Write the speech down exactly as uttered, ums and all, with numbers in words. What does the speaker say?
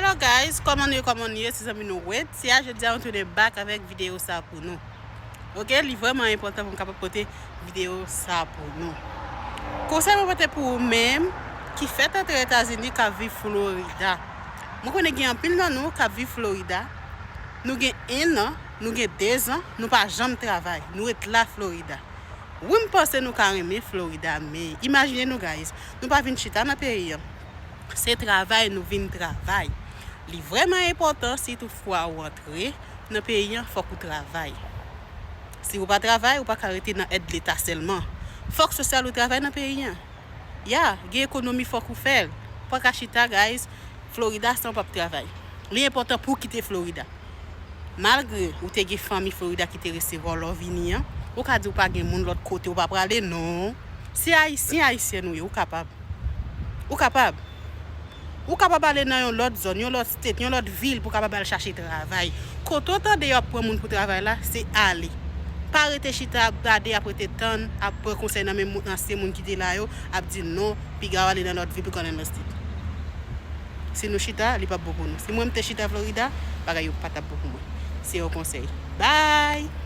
Hello guys, kòman nou ye, kòman nou ye? Se zanmi nou Wet. Se a jodi a nou tounen back avèk videyo sa pou nou. Ok, li vrèman enpòtan pou m kapab pote videyo sa pou nou. Konsèy mwen pote pou ou menm ki fèt antre Etazini, k ap viv Florida. Mwen konnen gen anpil nan nou k ap viv Florida. Nou gen en an, nou gen de zan, nou pa janm travay. Nou ret la Florida. Wi, m panse nou ka renmen Florida, men imajine nou, guys. Nou pa vin chita nan peyi an. Se travay nou vin travay. Li vrèman enpòtan, si toutfwa ou antre nan peyi an, fòk ou travay. Si ou pa travay, ou pa ka rete nan èd leta sèlman. Fòk sosyal ou travay nan peyi an. Ya, gen ekonomi, fòk ou fè l. Ou pa ka chita, guys, Florida san w p ap travay. Li enpòtan pou w kite Florida. Malgre ou te gen fanmi Florida ki te resevwa w lè w vini an, ou ka di ou pa gen moun lòt kote, ou pa prale, non. Se Ayisyen, Ayisyèn ou ye, ou kapab. Ou kapab. Ou kapab ale nan yon lòt zòn, yon lòt state, yon lòt vil pou w kapab al chache travay. Kote w tande y ap pran moun pou travay la, se ale. Pa rete chita ap gade, ap rete tann, ap pran konsèy nan men moun, ansyen moun ki te la yo, ap di non, piga w ale nan lòt vil, piga w ale nan lòt state. Si nou chita, li p ap bon pou nou. Si mwen m te chita Florida, bagay yo pa t ap bon pou mwen. Se yon konsèy. Bye!